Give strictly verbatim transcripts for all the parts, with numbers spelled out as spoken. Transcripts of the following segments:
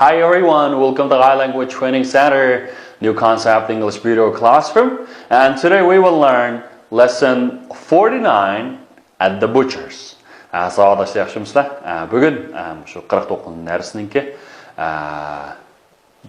Hi everyone, welcome to Thai Language Training Center, new concept English video classroom. And today we will learn lesson forty-nine at the butcher's. ئە، ساۋاقداشلار ياخشىمۇسىلەر؟ ئە، بۈگۈن، ئە، شۇ قىرىق توققۇزىنچى دەرسنىڭكى، ئە،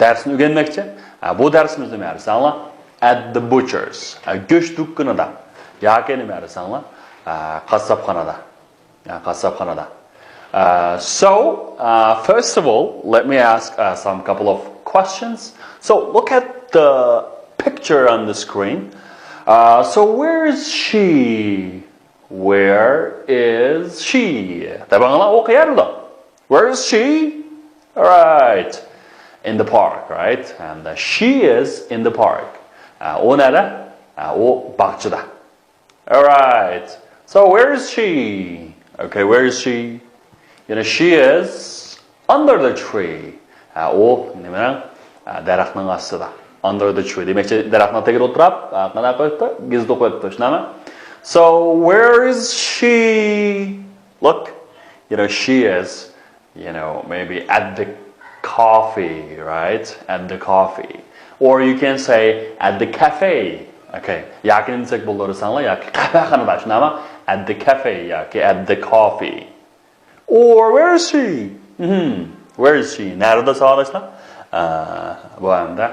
دەرسنى ئۆگەنمەكچى. ئە، بۇ دەرسىمىزدە نېمە دېسەڭلار؟ At the butcher's. ئە، گۆش دۇكىنىدا. ياكى نېمە دېسەڭلار؟ ئە، قاسساپخانىدا. ئە، قاسساپخانىدا. Uh, so, uh, first of all, let me ask uh, some couple of questions. So, look at the picture on the screen. Uh, so, where is she? Where is she? دەپ ئاڭلا، ئۇ قەيەردە؟ Where is she? Right. In the park, right? And uh, she is in the park. ئە، ئۇ نەدە؟ ئە، ئۇ باغچىدا. Alright. So where is she? Okay, where is she? You know, she is under the tree. ھە، ئۇ نېمىنىڭ؟ ھە، دەرەخنىڭ ئاستىدا. Under the tree. دېمەكچى، دەرەخنىڭ تېگىدە ئولتۇراپ، ھە، قانداق قويۇپتۇ؟ گېزىت ئوقۇيۇپتۇ، شۇنداقمۇ؟ So where is she? Look, you know, she is, you know, maybe at the coffee, right? At the coffee. Or you can say at the cafe. Okay. ياكى نېمە دېسەك بولىدۇ دېسەڭلار، ياكى قەھۋەخانىدا، شۇنداقمۇ؟ At the cafe ياكى at the coffee. Or where is she? Hmm. Where is she? نەدە ساۋاقداشلار؟ ئە، بۇ ئەمدى،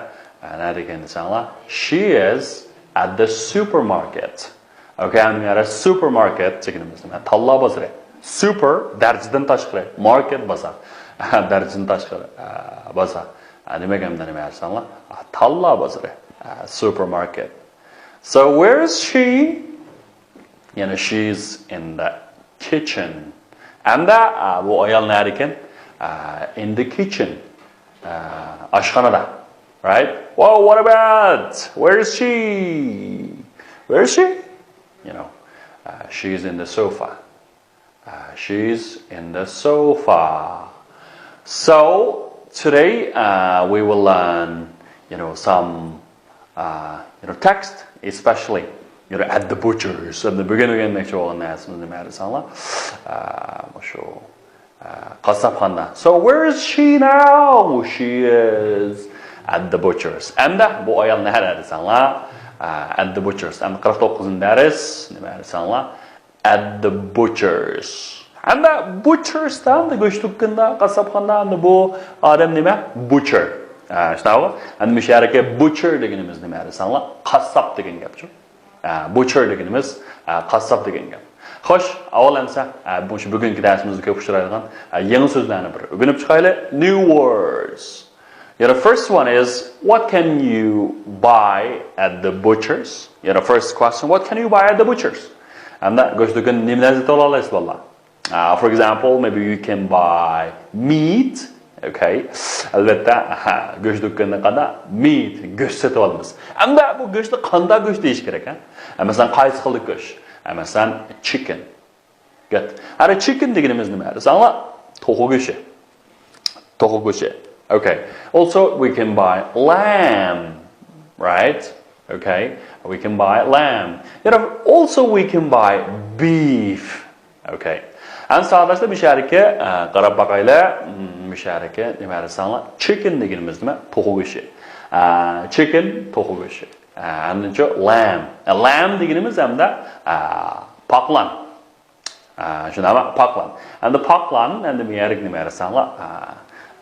ئە، نەدە ئىكەن دېسەڭلار. She is at the supermarket. Okay, ئەمدى يەنە supermarket دېگىنىمىز نېمە؟ تاللا بازىرى. Super، دەرىجىدىن تاشقىرى. Market، بازار. دەرىجىدىن تاشقىرى، ئە، بازار. ئە، نېمە ئەمدى نېمە دېسەڭلار؟ ئە، تاللا بازىرى. ئە، supermarket. So where is she? يەنە she's in the kitchen. ئەمدى، ئە، بۇ ئايال نەدە ئىكەن؟ ئە، in the kitchen. ئە، ئاشخانىدا. Right? Well, what about? Where is she? Where is she? You know, uh, she's in the sofa. Uh, she's in the sofa. So today uh, we will learn, you know, some uh, you know, text, especially, you know, at the butcher's. ئەمدى بۈگۈن ئۆگەنمەكچى بولغان نەرسىمىز نېمە دېسەڭلار؟ ئە، مۇشۇ، ئە، قاسساپخانا. So where is she now? She is at the butcher's. ئەمدى بۇ ئايال نەدە دېسەڭلار؟ ئە، at the butcher's. ئەمدى قىرىق توققۇزىنچى دەرس نېمە دېسەڭلار؟ At the butcher's. ئەمدى butcher's دا، ئەمدى گۆش دۇكىنىدا، قاسساپخانىدا، ئەمدى بۇ ئادەم نېمە؟ Butcher. ئە، شۇنداقمۇ؟ ئەمدى مۇشۇ يەردىكى butcher دېگىنىمىز نېمە دېسەڭلار؟ قاسساپ دېگەن گەپچۇ. ئە، butcher دېگىنىمىز، ئە، قاسساپ دېگەن گەپ. خوش، ئاۋۋال ئەمسە، ئە، مۇشۇ بۈگۈنكى دەرسىمىزدە كۆپ ئۇچرايدىغان، ئە، يېڭى سۆزلەرنى بىر ئۆگىنىپ چىقايلى. New words. Yeah, the first one is, what can you buy at the butcher's? Yeah, the first question, what can you buy at the butcher's? ئەمدى گۆش دۇكىنىدا نېمىلەرنى سېتىۋالالايسىز بالىلار؟ Uh, for example, maybe you can buy meat. Okay. ئەلۋەتتە، ھە، گۆش دۇكىنىدا قانداق؟ Meat، گۆش سېتىۋالىمىز. ئەمدى بۇ گۆشنى قانداق گۆش دېيىش كېرەك، ھە؟ ئە، مەسىلەن، قايسى خىلدىكى گۆش؟ ئە، مەسىلەن، chicken. Good. ئەنە chicken دېگىنىمىز نېمە دېسەڭلار؟ توخۇ گۆشى. توخۇ گۆشى. Okay. Also, we can buy lamb, right? Okay. We can buy lamb. You know, also we can buy beef. Okay. ئەمدى ساۋاقداشلار، مۇشۇ يەردىكى، ئە، قاراپ باقايلى. مم، مۇشۇ يەردىكى نېمە دېسەڭلار؟ Chicken دېگىنىمىز نېمە؟ توخۇ گۆشى. ئە، chicken، توخۇ گۆشى. ئە، ئاندىنچۇ lamb. ئە، lamb دېگىنىمىز ئەمدى، ئە، پاقلان. ئە، شۇنداقمۇ؟ پاقلان. ئەمدى پاقلان، ئەمدى بۇ يەرگە نېمە دېسەڭلار؟ ئە،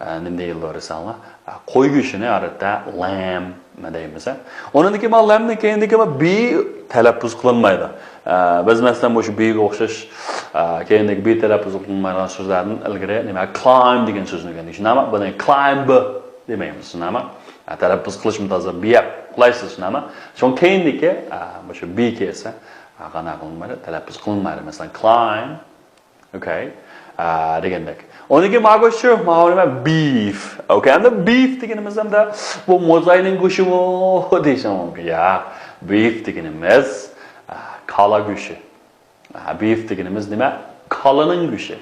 ئە، نېمە دەيدۇ دېسەڭلار؟ ئە، قوي گۆشىنى ئادەتتە lamb دەيمىز، ھە؟ ئۇنىڭدىن كېيىن مانا lamb نىڭ كەينىدىكى مانا B تەلەپپۇز قىلىنمايدۇ. ئە، بىز مەسىلەن مۇشۇ B گە ئوخشاش، ئە، كەينىدىكى B تەلەپپۇز قىلىنمايدىغان سۆزلەردىن ئىلگىرى نېمە؟ Climb دېگەن سۆزنى ئۆگەندۇق. شۇنداقمۇ؟ بۇنى climb دېمەيمىز، شۇنداقمۇ؟ ئە، تەلەپپۇز قىلىشمۇ تازا بىيەپ، قولايسىز، شۇنداقمۇ؟ شۇڭا كەينىدىكى، ئە، مۇشۇ B كەلسە، ئە، قانداق قىلىنمايدۇ؟ تەلەپپۇز قىلىنمايدۇ. مەسىلەن، climb. Okay. ئە، دېگەندەك. ئۇنىڭدىن كېيىن مانا گۆشچۇ، مانا نېمە؟ Beef. Okay. ئەمدى beef دېگىنىمىز ئەمدى بۇ موزاينىڭ گۆشىمۇ دېيىشىڭ مۇمكىن. ياق. Beef دېگىنىمىز، ئە، كالا گۆشى. ئە، beef دېگىنىمىز نېمە؟ كالىنىڭ گۆشى.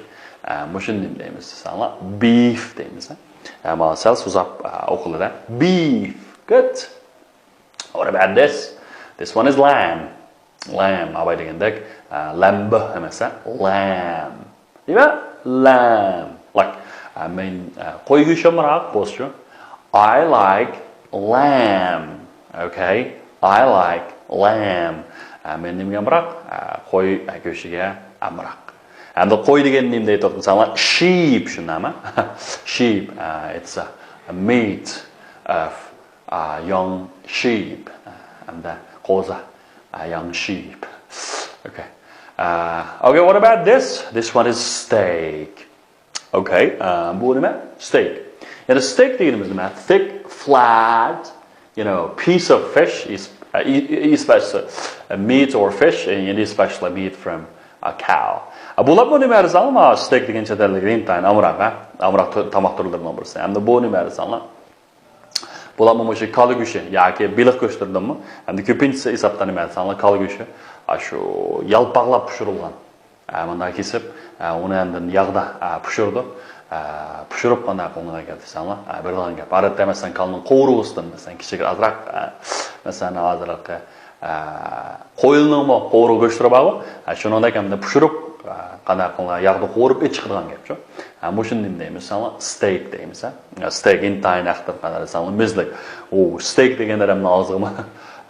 ئە، مۇشۇنى نېمە دەيمىز دېسەڭلار؟ Beef دەيمىز، ھە؟ ئە، مانا سەل سوزاپ، ئە، ئوقۇلىدۇ. Beef. Good. What about this? This one is lamb. Lamb. ئاباي دېگەندەك، ئە، لەمبە ئەمەس، ھە؟ Lamb. نېمە؟ Lamb. Like, ئە، مەن، ئە، قوي گۆشى ئامراق بولسىچۇ؟ I like lamb. Okay. I like lamb. ئە، مەن نېمىگە ئامراق؟ ئە، قوي، ئە، گۆشىگە ئامراق. ئەمدى قوي دېگەن نېمە دەيدۇ دېسەڭلار؟ Sheep، شۇنداقمۇ؟ Sheep، ئە، it's a meat of, ئە، young sheep. ئە، ئەمدى قوزا. ئە، young sheep. Okay. ئە، okay, what about this? This one is steak. Okay, ئە، بۇ نېمە؟ Steak. يەنى steak دېگىنىمىز نېمە؟ Thick, flat, you know, piece of fish, is, uh, e- e- especially, uh, meat or fish, and especially meat from a cow. ئە، بۇلار بۇ نېمە دېسەڭلار؟ مانا steak دېگەن چەت ئەللىك ئىنتايىن ئامراق، ھە؟ ئامراق تۇ- تاماق تۈرلىرىنىڭ بىرسى. ئەمدى بۇ نېمە دېسەڭلار؟ بۇلارمۇ مۇشۇ كالا گۆشى ياكى بېلىق گۆشلىرىدىنمۇ. ئەمدى كۆپىنچىسى ھېسابتا نېمە دېسەڭلار؟ كالا گۆشى. ئاشۇ يالپاقلاپ پىشۇرۇلغان. ئە، مۇنداق كېسىپ، ئە، ئۇنى ئاندىن ياغدا، ئە، پىشۇرىدۇ. ئە، پىشۇرۇپ قانداق قىلىنغان گەپ دېسەڭلار، ئە، بېرىدىغان گەپ. ئادەتتە، مەسىلەن، كالىنىڭ قورۇسىدىن، مەسىلەن، كىچىك ئازراق، ئە، مەسىلەن، ھازىرقى، ئە، قويلىنىڭمۇ قورۇ گۆشلىرى بارغۇ. ئە، شۇنىڭدەك ھەمدە پىشۇرۇپ، ئە، قانداق قىلىنغان ياغدا قورۇپ ئېچىقىدىغان گەپ شۇ. ئە، مۇشۇنى نېمە دەيمىز دېسەڭلار، ستېيك دەيمىز، ھە. ستېيك ئىنتايىن ئەخلەت قانداق دېسەڭلار، مۆزلۈك. ئۇ ستېيك دېگەن ئادەمنىڭ ئاغزىغىمۇ،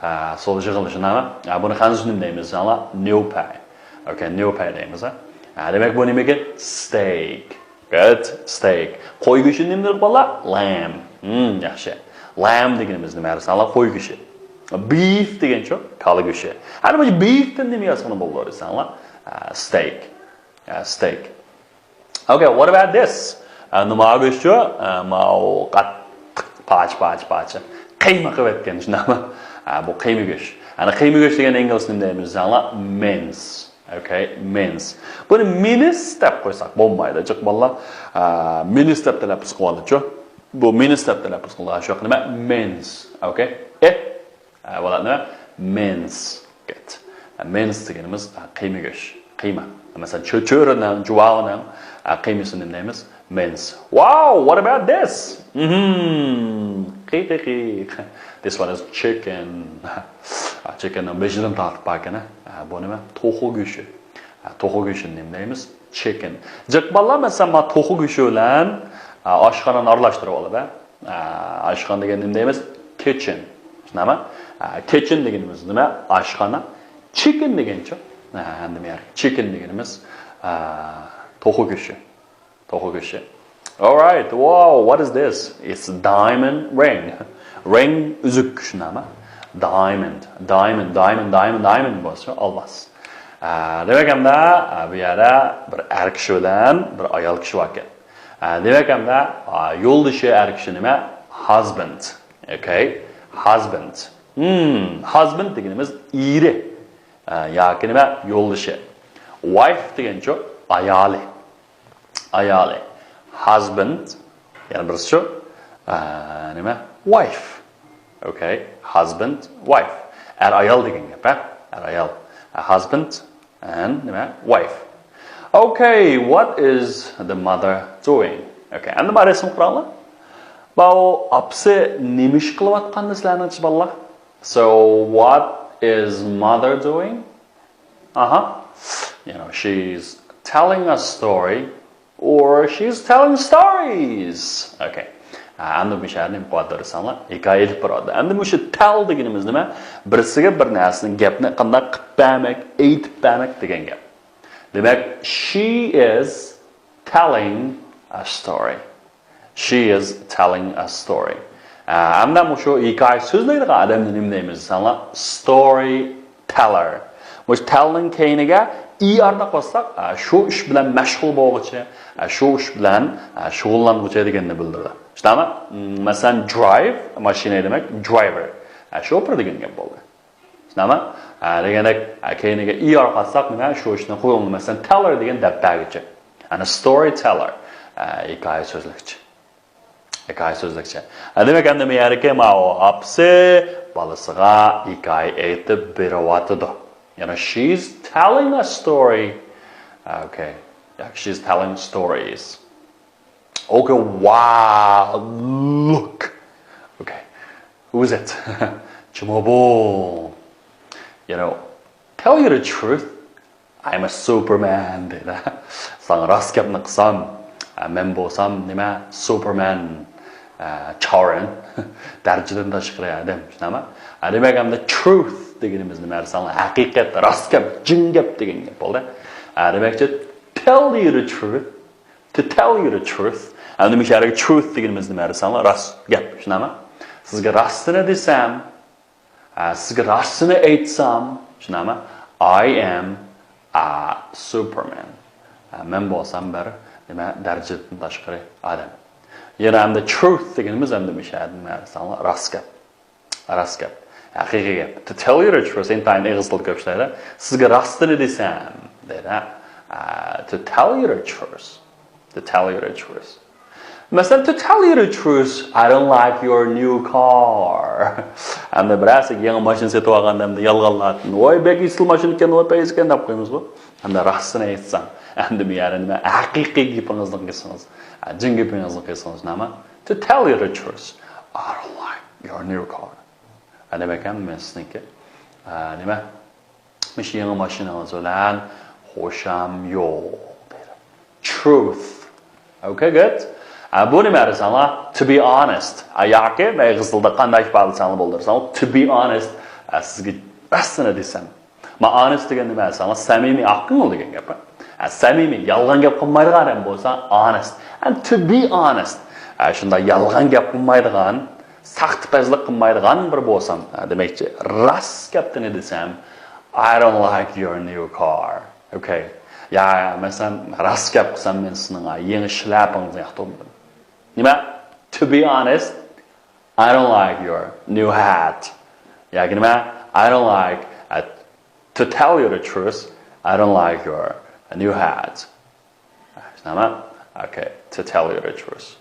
ئە، سول يىغىلىشى نېمە؟ ئە، بۇنى خەنزۇچە نېمە دەيمىز دېسەڭلار، نيۇپەي. Okay, نيۇپەي دەيمىز، ھە. ئە، دېمەك، بۇ نېمە ئىكەن؟ ستېيك. Good. ستېيك. قوي گۆشىنى نېمە دېدۇق، بالىلار؟ Lamb. ھىم، ياخشى. Lamb دېگىنىمىز نېمە دېسەڭلار؟ قوي گۆشى. Beef دېگەنچۇ؟ كالا گۆشى. ئەنە مۇشۇ beef تىن نېمە ياسىغىلى بولىدۇ دېسەڭلار؟ ئە، ستېيك. ئە، ستېيك. Okay, what about this? ئە، نېمە گۆشچۇ؟ ئە، ماۋۇ قاتتىق پاچ، پاچ، پاچ. قىيما قىلىۋەتكەن، شۇنداقمۇ؟ ئە، بۇ قىيما گۆش. ئەنە قىيما گۆش دېگەن ئىنگلىز نېمە دەيمىز دېسەڭلار؟ Mince. Okay, mince. بۇنى مىنىس دەپ قويساق بولمايدۇ، جىق بالىلار. ئە، مىنىس دەپ تەلەپپۇز قىلىۋالىدۇچۇ. بۇ مىنىس دەپ تەلەپپۇز قىلىدىغان شۇ نېمە؟ Mince. Okay. ئە، بولدى نېمە؟ Mince. Good. ئە، mince دېگىنىمىز، ئە، قىيما گۆش. قىيما. مەسىلەن، چۆ-، چۆرىنىڭ، جۇۋاۋنىڭ، ئە، قىيمىسىنى نېمە دەيمىز؟ Mince. Wow, what about this? مهم. قىي، قىي، قىي. This one is chicken. ئە، chickenنىڭ بېشىدىن تارتىپ باركەن، ئە. ئە، بۇ نېمە؟ توخۇ گۆشى. ئە، توخۇ گۆشىنى نېمە دەيمىز؟ Chicken. جىق بالىلار، مەسىلەن، مانا توخۇ گۆشى بىلەن، ئە، ئاشخانىنى ئارىلاشتۇرۇۋالىدۇ. ئە، ئاشخانا دېگەن نېمە دەيمىز؟ Kitchen. شۇنداقمۇ؟ ئە، kitchen دېگىنىمىز نېمە؟ ئاشخانا. Chicken دېگەنچۇ؟ ئە، نېمە يەر؟ Chicken دېگىنىمىز، ئە، توخۇ گۆشى. توخۇ گۆشى. All right. Wow, what is this? It's diamond ring. Ring ئۈزۈك، شۇنداقمۇ؟ Diamond, diamond, diamond, diamond, diamond بولسا ئالماس. ئە، دېمەك، ئەمدى، ئە، بۇ يەردە بىر ئەر كىشى بىلەن بىر ئايال كىشى باركەن. ئە، دېمەك، ئەمدى، ئە، يولدىشى ئەر كىشى نېمە؟ Husband. Okay. Husband. Hmm, husband دېگىنىمىز ئېرى. ئە، ياكى نېمە؟ يولدىشى. Wife دېگەنچۇ؟ ئايالى. ئايالى. Husband، يەنە بىرسىچۇ؟ ئە، نېمە؟ Wife. Okay. Husband, wife. ئەر ئايال دېگەن گەپ، ھە؟ ئەر ئايال. ئە، husband and نېمە؟ Wife. Okay, what is the mother doing? Okay, ئەمدى مانا رەسىمگە قاراڭلار. ماۋۇ ئاپىسى نېمە ئىش قىلىۋاتقان دېسىلەرنىڭچە بالىلار؟ So, what is mother doing? ئاھا. You know, she's telling a story or she's telling stories. Okay. ئەمدى مۇشۇ يەردە نېمە قىلىۋاتىدۇ دېسەڭلار، ھېكايە ئېلىپ بارىدۇ. ئەمدى مۇشۇ tell دېگىنىمىز نېمە؟ بىرسىگە بىر نەرسىنى، گەپنى قانداق قىلىپ بەرمەك، ئېيتىپ بەرمەك دېگەن گەپ. دېمەك، she is telling a story. She is telling a story. ئە، ئەمدى مۇشۇ ھېكايە سۆزلەيدىغان ئادەمنى نېمە دەيمىز دېسەڭلار؟ Story teller. مۇشۇ tellنىڭ كەينىگە er-نى قوشساق، ئە، شۇ ئىش بىلەن مەشغۇل بولغۇچى، ئە، شۇ ئىش بىلەن، ئە، شۇغۇللانغۇچى دېگەننى بىلدۈرىدۇ. شۇنداقمۇ؟ م، مەسىلەن، drive، ماشىنا ھەيدىمەك، driver. ئە، شوپۇر دېگەن گەپ بولدى. شۇنداقمۇ؟ ئە، دېگەندەك، ئە، كەينىگە er قاتساق، مانا شۇ ئىشنى قويۇڭ، مەسىلەن، teller دېگەن دەپ بەرگۈچى. يەنى story teller، ئە، ھېكايە سۆزلەكچى. ھېكايە سۆزلەكچى. ئە، دېمەك، ئەمدى مەيەركى ماۋۇ ئاپىسى بالىسىغا ھېكايە ئېيتىپ بېرىۋاتىدۇ. يەنى she's telling a story. Okay. ياكى she's telling stories. Okay, wow, look. Okay, who is it? جۇمۇ بۇ. You know, tell you the truth, I'm a superman دەيدۇ. ساڭا راست گەپنى قىلسام، ئە، مەن بولسام نېمە، سۇپېرمەن، ئە، چارېن، دەرىجىدىن تاشقىرى ئادەم، شۇنداقمۇ؟ ئە، دېمەك، ئەمدى تروت دېگىنىمىز نېمە دېسەڭلار، ھەقىقەت، راست گەپ، جىڭ گەپ دېگەن گەپ بولدى. ئە، دېمەكچى، tell you the truth. To tell you the truth. ئەمدى مۇشۇ يەردىكى تروت دېگىنىمىز نېمە دېسەڭلار، راست گەپ، شۇنداقمۇ؟ سىزگە راستىنى دېسەم، ئە، سىزگە راستىنى ئېيتسام، شۇنداقمۇ؟ I am a superman. ئە، مەن بولسام بىر نېمە، دەرىجىدىن تاشقىرى ئادەم. يەنە ئەمدى تروت دېگىنىمىز ئەمدى مۇشۇ يەردە نېمە دېسەڭلار، راست گەپ. راست گەپ. ھەقىقىي گەپ. To tell you the truth، ئىنتايىن ئېغىز تىلدا كۆپ ئىشلەيدۇ. سىزگە راستىنى دېسەم، دەيدۇ. ئە، to tell you the truth. To tell you the truth. مەسىلەن، to tell you the truth, I don't like your new car. ئەمدى بىرەرسىگە يېڭى ماشىنا سېتىپ ئالغاندا ئەمدى يالغانلاردىن، ۋاي، بەك ئېسىل ماشىنا ئىكەن، ۋاي، پەيز ئىكەن دەپ قويىمىزغۇ. ئەمدى راستىنى ئېيتساڭ، ئەمدى بۇ يەردە نېمە، ھەقىقىي گېپىڭىزنى قىلسىڭىز، جىڭ گېپىڭىزنى قىلسىڭىز، نېمە؟ To tell you the truth, I don't like your new car. ئە، دېمەك، مەن سىزنىڭكى، ئە، نېمە؟ مۇشۇ يېڭى ماشىنىڭىز بىلەن خۇشام يوق، دەيدۇ. Truth. Okay, good. ئە، بۇ نېمە دېسەڭلار؟ To be honest. ئە، ياكى مەن ئېغىز تىلدا قانداق ئىپادىلىسەڭلار بولدى دېسەڭلار، to be honest. ئە، سىزگە راستىنى دېسەم. ما honest دېگەن نېمە دېسەڭلار، سەمىمىي، ئاق كۆڭۈل دېگەن گەپ. ئە، سەمىمىي، يالغان گەپ قىلمايدىغان ئادەم بولسا، honest. And to be honest. ئە، شۇنداق يالغان گەپ قىلمايدىغان، ساختىپەزلىك قىلمايدىغان بىر بولسام، ئە، دېمەكچى، راست گەپنى دېسەم، I don't like your new car. Okay. يا، مەسىلەن، راست گەپ قىلسام، مەن سېنىڭ يېڭى شىلەپىڭىزنى ياقتۇرمىدىم. نېمە؟ To be honest, I don't like your new hat. ياكى نېمە؟ I don't like, uh, to tell you the truth, I don't like your new hat. شۇنداقمۇ؟ Okay, to tell you the truth.